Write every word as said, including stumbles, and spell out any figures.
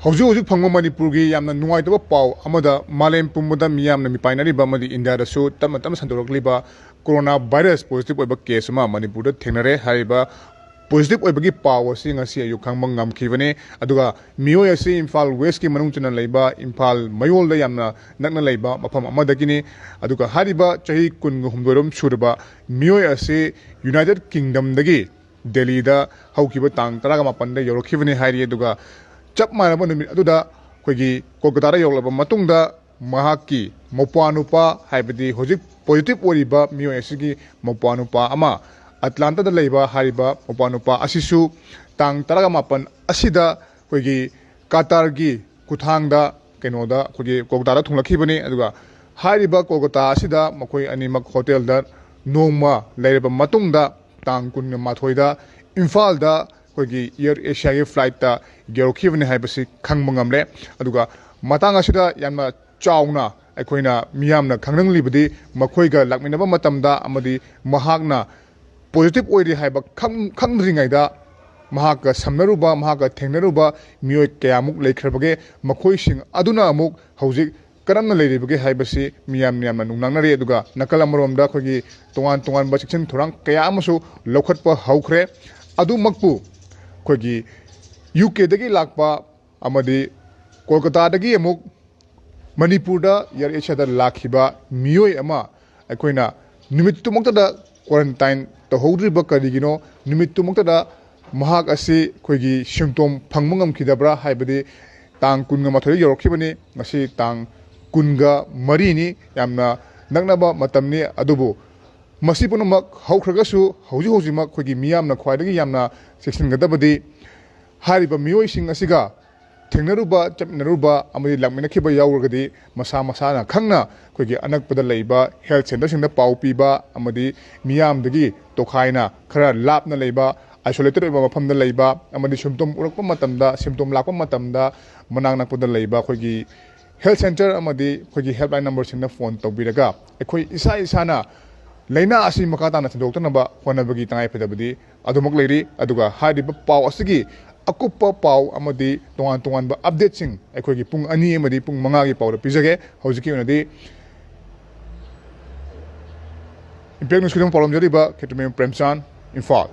ꯍꯧꯖꯤꯛ ꯍꯧꯖꯤꯛ ꯐꯪꯕ ꯃꯅꯤꯄꯨꯔꯒꯤ ꯌꯥꯝꯅ ꯅꯨꯡꯉꯥꯏꯇꯕ ꯄꯥꯎ ꯑꯃꯗ, ꯃꯥꯂꯦꯝ ꯄꯨꯝꯕꯗ ꯃꯤꯌꯥꯝꯅ ꯃꯤꯄꯥꯏꯅꯔꯤꯕ ꯑꯃꯗꯤ ꯏꯟꯗꯤꯌꯥꯗꯁꯨ ꯇꯞꯅ ꯇꯞꯅ ꯁꯟꯗꯣꯔꯛꯂꯤꯕ corona virus positive ꯑꯣꯏꯕ case ꯑꯃ ꯃꯅꯤꯄꯨꯔꯗ ꯊꯦꯡꯅꯔꯦ꯫ ꯍꯥꯏꯔꯤꯕ positive ꯑꯣꯏꯕꯒꯤ ꯄꯥꯎ ꯑꯁꯤ ꯉꯁꯤ ꯑꯌꯨꯛ ꯈꯪꯕ ꯉꯝꯈꯤꯕꯅꯤ꯫ ꯑꯗꯨꯒ ꯃꯤꯑꯣꯏ ꯑꯁꯤ ꯏꯝꯐꯥꯜ Westꯀꯤ ꯃꯅꯨꯡ ꯆꯟꯅ ꯂꯩꯕ ꯏꯝꯐꯥꯜ ꯃꯌꯣꯜꯗ ꯌꯥꯝꯅ ꯅꯛꯅ ꯂꯩꯕ ꯃꯐꯝ ꯑꯃꯗꯒꯤꯅꯤ꯫ ꯑꯗꯨꯒ ꯍꯥꯏꯔꯤꯕ ꯆꯍꯤ ꯀꯨꯟꯒ ꯍꯨꯝꯗꯣꯏꯔꯣꯝ ꯁꯨꯔꯕ ꯃꯤꯑꯣꯏ ꯑꯁꯤ United Kingdomꯗꯒꯤ ꯗꯦꯜꯂꯤꯗ ꯍꯧꯈꯤꯕ ꯇꯥꯡ ꯇꯔꯥꯒ ꯃꯥꯄꯟꯗ ꯌꯧꯔꯛꯈꯤꯕꯅꯤ ꯍꯥꯏꯔꯤ꯫ ꯑꯗꯨꯒ ꯆꯞ ꯃꯥꯟꯅꯕ ꯅꯨꯃꯤꯠ ꯑꯗꯨꯗ ꯑꯩꯈꯣꯏꯒꯤ ꯀꯣꯜꯀꯇꯥꯗ ꯌꯧꯔꯛꯂꯕ ꯃꯇꯨꯡꯗ ꯃꯍꯥꯛꯀꯤ ꯃꯧꯄ꯭ꯋꯥꯅꯨꯄꯥ, ꯍꯥꯏꯕꯗꯤ ꯍꯧꯖꯤꯛ positive ꯑꯣꯏꯔꯤꯕ ꯃꯤꯑꯣꯏ ꯑꯁꯤꯒꯤ ꯃꯧꯄ꯭ꯋꯥꯅꯨꯄꯥ ꯑꯃ ꯑꯦꯇꯂꯥꯟꯇꯥꯗ ꯂꯩꯕ ꯍꯥꯏꯔꯤꯕ ꯃꯧꯄ꯭ꯋꯥꯅꯨꯄꯥ ꯑꯁꯤꯁꯨ ꯇꯥꯡ ꯇꯔꯥꯒ ꯃꯥꯄꯟ ꯑꯁꯤꯗ ꯑꯩꯈꯣꯏꯒꯤ ꯀꯇꯥꯔꯒꯤ ꯈꯨꯠꯊꯥꯡꯗ ꯀꯩꯅꯣꯗ ꯑꯩꯈꯣꯏꯒꯤ ꯀꯣꯜꯀꯇꯥꯗ ꯊꯨꯡꯂꯛꯈꯤꯕꯅꯤ꯫ ꯑꯗꯨꯒ ꯍꯥꯏꯔꯤꯕ ꯀꯣꯜꯀꯇꯥ ꯑꯁꯤꯗ ꯃꯈꯣꯏ ꯑꯅꯤꯃꯛ ꯍꯣꯇꯦꯜꯗ ꯅꯣꯡꯃ ꯂꯩꯔꯕ ꯃꯇꯨꯡꯗ ꯇꯥꯡ ꯀꯨꯟꯒ ꯃꯥꯊꯣꯏꯗ ꯏꯝꯐꯥꯜꯗ ꯑꯩꯈꯣꯏꯒꯤ Air Asiaꯒꯤ flightꯇ ꯌꯧꯔꯛꯈꯤꯕꯅꯤ ꯍꯥꯏꯕꯁꯤ ꯈꯪꯕ ꯉꯝꯂꯦ꯫ ꯑꯗꯨꯒ ꯃꯇꯥꯡ ꯑꯁꯤꯗ ꯌꯥꯝꯅ ꯆꯥꯎꯅ ꯑꯩꯈꯣꯏꯅ ꯃꯤꯌꯥꯝꯅ ꯈꯪꯍꯟꯅꯤꯡꯂꯤꯕꯗꯤ ꯃꯈꯣꯏꯒ ꯂꯥꯛꯃꯤꯟꯅꯕ ꯃꯇꯝꯗ ꯑꯃꯗꯤ ꯃꯍꯥꯛꯅ positive ꯑꯣꯏꯔꯤ ꯍꯥꯏꯕ ꯈꯪ-, ꯈꯪꯗ꯭ꯔꯤꯉꯩꯗ ꯃꯍꯥꯛꯀ ꯁꯝꯅꯔꯨꯕ, ꯃꯍꯥꯛꯀ ꯊꯦꯡꯅꯔꯨꯕ ꯃꯤꯑꯣꯏ ꯀꯌꯥꯃꯨꯛ ꯂꯩꯈ꯭ꯔꯕꯒꯦ, ꯃꯈꯣꯏꯁꯤꯡ ꯑꯗꯨꯅ ꯑꯃꯨꯛ ꯍꯧꯖꯤꯛ ꯀꯔꯝꯅ ꯂꯩꯔꯤꯕꯒꯦ ꯍꯥꯏꯕꯁꯤ ꯃꯤꯌꯥꯝ ꯌꯥꯝꯅ ꯅꯨꯡꯅꯥꯡꯅꯔꯤ꯫ ꯑꯗꯨꯒ ꯅꯥꯀꯜ ꯑꯃꯔꯣꯝꯗ ꯑꯩꯈꯣꯏꯒꯤ ꯇꯣꯉꯥꯟ ꯇꯣꯉꯥꯟꯕ ꯆꯦꯛꯁꯤꯟ ꯊꯧꯔꯥꯡ ꯀꯌꯥ ꯑꯃꯁꯨ ꯂꯧꯈꯠꯄ ꯍꯧꯈ꯭ꯔꯦ꯫ ꯑꯗꯨꯃꯛꯄꯨ ꯑꯩꯈꯣꯏꯒꯤ UKꯗꯒꯤ ꯂꯥꯛꯄ ꯑꯃꯗꯤ ꯀꯣꯜꯀꯇꯥꯗꯒꯤ ꯑꯃꯨꯛ ꯃꯅꯤꯄꯨꯔꯗ Air Asiaꯗ ꯂꯥꯛꯈꯤꯕ ꯃꯤꯑꯣꯏ ꯑꯃ ꯑꯩꯈꯣꯏꯅ ꯅꯨꯃꯤꯠꯇꯨꯃꯛꯇꯗ quarantine ꯇꯧꯍꯧꯗ꯭ꯔꯤꯕ ꯀꯔꯤꯒꯤꯅꯣ? ꯅꯨꯃꯤꯠꯇꯨꯃꯛꯇꯗ ꯃꯍꯥꯛ ꯑꯁꯤ ꯑꯩꯈꯣꯏꯒꯤ symptom ꯐꯪꯕ ꯉꯝꯈꯤꯗꯕ꯭ꯔꯥ ꯍꯥꯏꯕꯗꯤ ꯇꯥꯡ ꯀꯨꯟꯒ ꯃꯥꯊꯣꯏꯗ ꯌꯧꯔꯛꯈꯤꯕꯅꯤ, ꯉꯁꯤ ꯇꯥꯡ ꯀꯨꯟꯒ ꯃꯔꯤꯅꯤ, ꯌꯥꯝꯅ ꯅꯛꯅꯕ ꯃꯇꯝꯅꯤ꯫ ꯑꯗꯨꯕꯨ ꯃꯁꯤ ꯄꯨꯝꯅꯃꯛ ꯍꯧꯈ꯭ꯔꯒꯁꯨ ꯍꯧꯖꯤꯛ ꯍꯧꯖꯤꯛꯃꯛ ꯑꯩꯈꯣꯏꯒꯤ ꯃꯤꯌꯥꯝꯅ ꯈ꯭ꯋꯥꯏꯗꯒꯤ ꯌꯥꯝꯅ ꯆꯦꯛꯁꯤꯟꯒꯗꯕꯗꯤ ꯍꯥꯏꯔꯤꯕ ꯃꯤꯑꯣꯏꯁꯤꯡ ꯑꯁꯤꯒ ꯊꯦꯡꯅꯔꯨꯕ, ꯆꯠꯃꯤꯟꯅꯔꯨꯕ ꯑꯃꯗꯤ ꯂꯥꯛꯃꯤꯟꯅꯈꯤꯕ ꯌꯥꯎꯔꯒꯗꯤ ꯃꯁꯥ ꯃꯁꯥꯅ ꯈꯪꯅ ꯑꯩꯈꯣꯏꯒꯤ ꯑꯅꯛꯄꯗ ꯂꯩꯕ health centreꯁꯤꯡꯗ ꯄꯥꯎ ꯄꯤꯕ ꯑꯃꯗꯤ ꯃꯤꯌꯥꯝꯗꯒꯤ ꯇꯣꯈꯥꯏꯅ ꯈꯔ ꯂꯥꯞꯅ ꯂꯩꯕ, isolated ꯑꯣꯏꯕ ꯃꯐꯝꯗ ꯂꯩꯕ ꯑꯃꯗꯤ symptom ꯎꯔꯛꯄ ꯃꯇꯝꯗ, symptom ꯂꯥꯛꯄ ꯃꯇꯝꯗ ꯃꯅꯥꯛ ꯅꯛꯄꯗ ꯂꯩꯕ ꯑꯩꯈꯣꯏꯒꯤ health centre ꯑꯃꯗꯤ ꯑꯩꯈꯣꯏꯒꯤ helpline numberꯁꯤꯡꯗ phone ꯇꯧꯕꯤꯔꯒ ꯑꯩꯈꯣꯏ ꯏꯁꯥ ꯏꯁꯥꯅ ꯂꯥꯏꯅꯥ ꯑꯁꯤ ꯃꯈꯥ ꯇꯥꯅ ꯁꯟꯗꯣꯛꯇꯅꯕ ꯍꯣꯠꯅꯕꯒꯤ ꯇꯉꯥꯏꯐꯗꯕꯗꯤ ꯑꯗꯨꯃꯛ ꯂꯩꯔꯤ꯫ ꯑꯗꯨꯒ ꯍꯥꯏꯔꯤꯕ ꯄꯥꯎ ꯑꯁꯤꯒꯤ ꯑꯀꯨꯞꯄ ꯄꯥꯎ ꯑꯃꯗꯤ ꯇꯣꯉꯥꯟ ꯇꯣꯉꯥꯟꯕ ꯑꯞꯗꯦꯠꯁꯤꯡ ꯑꯩꯈꯣꯏꯒꯤ ꯄꯨꯡ ꯑꯅꯤ ꯑꯃꯗꯤ ꯄꯨꯡ ꯃꯉꯥꯒꯤ ꯄꯥꯎꯗ ꯄꯤꯖꯒꯦ꯫ ꯍꯧꯖꯤꯛꯀꯤ ꯑꯣꯏꯅꯗꯤ ꯏꯝꯄꯦꯛ ꯅ꯭ꯌꯨꯁꯀꯤꯗꯃꯛ ꯄꯥꯎꯗꯝꯖꯔꯤꯕ ꯈꯦꯇ꯭ꯔꯤꯃꯌꯨꯝ ꯄ꯭ꯔꯦꯝꯆꯥꯟ, ꯏꯝꯐꯥꯜ꯫